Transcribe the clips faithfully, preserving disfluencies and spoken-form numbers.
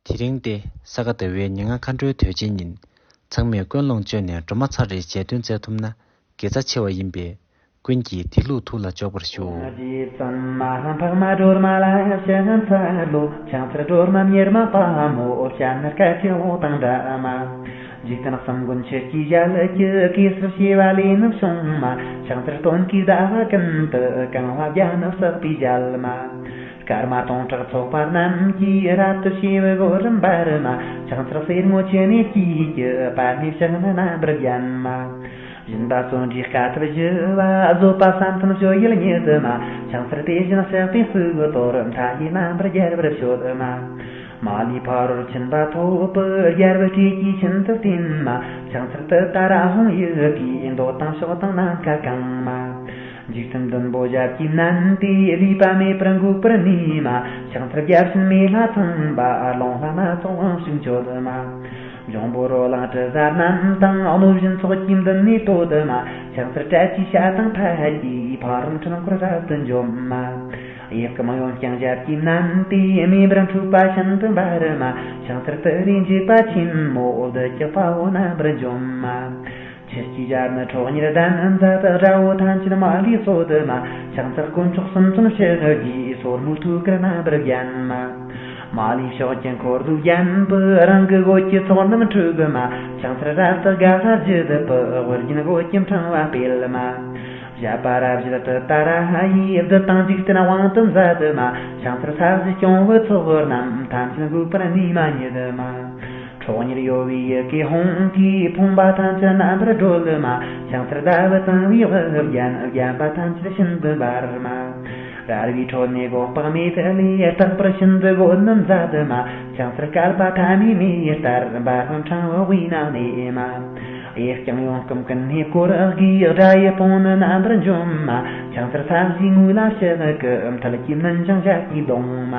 དེ་རིང་སྟེ་ས་ག་ཟླ་བའི་ཉེར་ལྔ་མཁའ་འགྲོའི་དུས་ཆེན་ཉིན། ཚང་མས་ཀུན་སློང་བཅོས་ནས་སྒྲོལ་མ་ཚར་རེ་རྗེས་བསྟོད་མཛད་ཐུབ་ན་དགེ་རྩ་ཆེ་བ་ཡིན་པས། ཀུན་གྱིས་དེ་ལུགས་ཐུགས་ལ་འཇོག་པར་ཞུ། ཅེས་བཙུན་མ་འཕགས་མ་སྒྲོལ་མ་ལ་ཕྱག་འཚལ་ལོ། ཕྱག་འཚལ་སྒྲོལ་མ་མྱུར་མ་དཔའ་མོ། སྤྱན་ནི་སྐད་ཅིག་འོད་དང་འདྲ་མ། འཇིག་རྟེན་གསུམ་མགོན་ཆུ་སྐྱེས་ཞལ་གྱི། གེ་སར་བྱེ་བ་ལས་ནི་བྱུང་མ། ཕྱག་འཚལ་སྟོན་ཀའི་ཟླ་བ་ཀུན་ཏུ། གང་བ་བརྒྱ་ནི་བསགས་པའི་རྒྱལ་མ། སྐར་མ་སྟོང་ཕྲག་ཚོགས་པ་རྣམས་ཀྱིས། རབ་ཏུ་ཕྱེ་བའི་གོ་རིམ་པར་མ། ཕྱག་འཚལ་སེར་སྔོ་ཆུ་ནས་སྐྱེས་ཀྱི། པདྨའི་ཕྱག་ནི་རྣམ་པར་བརྒྱན་མ། བཞིན་པ་བརྩོན་འགྲུས་དཀའ་ཐུབ་ཞི་བ། བཟོད་པ་བསམ་གཏན་སྤྱོད་ཡུལ་ཉིད་མ། ཕྱག་འཚལ་དེ་བཞིན་གཤེགས་པའི་གཙུག་ཏོར། མཐའ་ཡས་རྣམ་པར་རྒྱལ་བར་སྤྱོད་མ། མ་ལུས་ཕ་རོལ་ཕྱིན་པ་ཐོབ་པའི། རྒྱལ་བའི་སྲས་ཀྱིས་ཤིན་ཏུ་བསྟེན་མ། ཕྱག་འཚལ་ཏུཏྟཱ་ར་ཧཱུྃ་ཡི་གེས། འདོད་དང་ཕྱོགས་དང་ནམ་མཁའ་གང་མ། འཇིག་རྟེན་བདུན་པོ་ཞབས་ཀྱིས་མནན་ཏེ། ལུས་པ་མེད་པར་འགུགས་པར་ནུས་མ། ཕྱག་འཚལ་བརྒྱ་བྱིན་མེ་ལྷ་ཚངས་པ། རླུང་ལྷ་སྣ་ཚོགས་དབང་ཕྱུག་མཆོད་མ། འབྱུང་པོ་རོ་ལངས་དྲི་ཟ་རྣམས་དང་། གནོད་སྦྱིན་ཚོགས་ཀྱིས་མདུན་ནས་བསྟོད་མ། ཕྱག་འཚལ་དྲལ་གྱིས་བྱ་དང་ཕཊ་ཀྱིས། ཕ་རོལ་འཁྲུལ་འཁོར་རབ་ཏུ་འཇོམས་མ། གཡས་བསྐུམ་གཡོན་བརྐྱང་ཞབས་ཀྱིས་མནན་ཏེ། མེ་འབར་འཁྲུགས་པ་ཤིན་ཏུ་འབར་མ། ཕྱག་འཚལ་ཏུ་རེའི་འཇིགས་པ་ཆེན་མོ། བདུད་ཀྱི་དཔའ་བོ་རྣམ་པར་འཇོམས་མ། ཆུ་སྐྱེས་ཞལ་ནི་ཁྲོ་གཉེར་ལྡན་མཛད། དགྲ་བོ་ཐམས་ཅད་མ་ལུས་གསོད་མ། ཕྱག་འཚལ་དཀོན་མཆོག་གསུམ་མཚོན་ཕྱག་རྒྱའི། སོར་མོས་ཐུགས་ཀར་རྣམ་པར་བརྒྱན་མ། མ་ལུས་ཕྱོགས་ཀྱི་འཁོར་དུ་བརྒྱན་པའི། རང་གི་རྒོད་ཀྱི་ཚོགས་རྣམས་འཁྲུགས་མ། ཕྱག་འཚལ་རབ་ཏུ་དགའ་བ་བརྗིད་པའི། དབུ་རྒྱན་རྒོད་ཀྱི་ཕྲེང་བ་སྤེལ་མ། བཞད་པ་རབ་བཞད་ཏུཏྟཱ་ར་ཧ་ཡིས། བདུད་དང་འཇིག་རྟེན་དབང་དུ་མཛད་མ། ཕྱག་འཚལ་ས་གཞི་སྐྱོང་བའི་ཚོགས་རྣམས། ཐམས་ཅད་འགུགས་པར་ནུས་མ་ཉིད་མ། ཁྲོ་གཉེར་གཡོ་བའི་ཡི་གེ་ཧཱུྃ་གིས། ཕོངས་པ་ཐམས་ཅད་རྣམ་པར་སྒྲོལ་མ། ཕྱག་འཚལ་ཟླ་བའི་དང་བའི་དབུ་རྒྱན། བརྒྱན་པ་ཐམས་ཅད་ཤིན་ཏུ་འབར་མ། རལ་བའི་ཁྲོད་ནས་སྒོ་དཔག་མེད་ལས། རྟག་པར་ཤིན་ཏུ་རྒོད་ནི་མཛད་མ། ཕྱག་འཚལ་བསྐལ་པ་ཐ་མའི་མེ་ལྟར། འབར་བའི་ཕྲེང་བའི་དབུས་ན་གནས་མ། གཡས་བརྐྱང་གཡོན་བསྐུམ་ཀུན་ནས་བསྐོར་གྱིས། དགྲ་ཡི་དཔུང་ནི་རྣམ་པར་འཇོམས་མ། ཕྱག་འཚལ་ས་གཞིའི་ངོས་ལ་ཕྱག་གི། མཐིལ་གྱིས་མནན་ཅིང་ཞབས་ཀྱིས་བརྡུང་མ།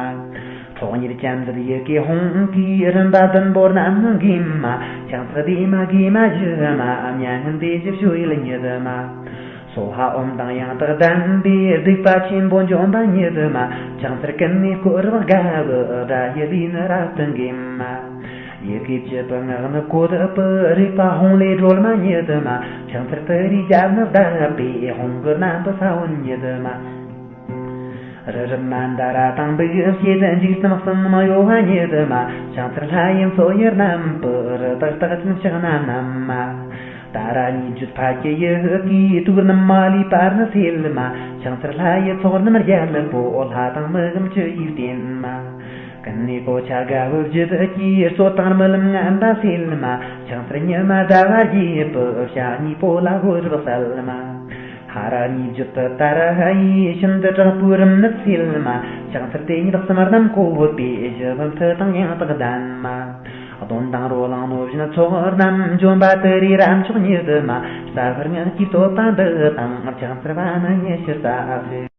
ཁྲོ་གཉེར་ཅན་མཛད་ཡི་གེ་ཧཱུྃ་གིས། རིམ་པ་བདུན་པོ་རྣམས་ནི་འགེམས་མ། ཕྱག་འཚལ་བདེ་མ་དགེ་མ་ཞི་མ། མྱ་ངན་འདས་ཞི་སྤྱོད་ཡུལ་ཉིད་མ། སྭཱ་ཧཱ་ཨོཾ་དང་ཡང་དག་ལྡན་པས། སྡིག་པ་ཆེན་པོ་འཇོམས་པ་ཉིད་མ། ཕྱག་འཚལ་ཀུན་ནས་བསྐོར་བའི་དགའ་བའི། དགྲ་ཡི་ལུས་ནི་རབ་ཏུ་འགེམས་མ། ཡི་གེ་བཅུ་པའི་སྔགས་ནི་བཀོད་པའི། རིག་པ་ཧཱུྃ་ལས་སྒྲོལ་མ་ཉིད་མ། ཕྱག་འཚལ་ཏུ་རེའི་ཞབས་ནི་བརྡབས་པས། ཧཱུྃ་གི་རྣམ་པའི་ས་བོན་ཉིད་མ། རི་རབ་མནྡ་ར་དང་འབིགས་བྱེད། འཇིག་རྟེན་གསུམ་གཡོ་བ་ཉིད་མ། ཕྱག་འཚལ་ལྷ་ཡི་མཚོ་ཡི་རྣམ་པའི། རི་དྭགས་རྟགས་ཅན་ཕྱག་ན་བསྣམས་མ། ཏཱ་ར་གཉིས་བརྗོད་ཕཊ་ཀྱི་ཡི་གེས། དུག་རྣམས་མ་ལུས་པ་ནི་སེལ་མ། ཕྱག་འཚལ་ལྷ་ཡི་ཚོགས་རྣམས་རྒྱལ་པོ། ལྷ་དང་མི་གཤམ་བཅུ་ཡིས་བསྟེན་མ། ཀུན་ནས་གོ་ཆ་དགའ་བའི་བརྗིད་ཀྱིས། རྩོད་དང་རྨི་ལམ་ངན་པ་སེལ་མ། ཕྱག་འཚལ་ཉི་མ་ཟླ་བ་རྒྱས་པའི། ཞག་གཉིས་པོ་ལ་གོ་རིམ་གསལ་མ། ཧ་ར་གཉིས་བརྗོད་ཏུཏྟཱ་ར་ཧ་ཡིས། ཤིན་ཏུ་དྲག་པོའི་རིམས་ནད་སེལ་མ། ཕྱག་འཚལ་དེ་ཉིད་གསུམ་རྣམས་བཀོད་པས། ཞི་བའི་མཐུ་དང་ཡང་དག་ལྡན་མ། གདོན་དང་རོ་ལངས་གནོད་སྦྱིན་ཚོགས་རྣམས། འཇོམས་པ་ཏུ་རེའི་རབ་མཆོག་ཉིད་མ། ཟ་ཧོར་སྔགས་ཀྱིས་བསྟོད་པ་འདི་དང་། ཕྱག་འཚལ་བ་ནི་ཉི་ཤུ་རྩ་གཅིག།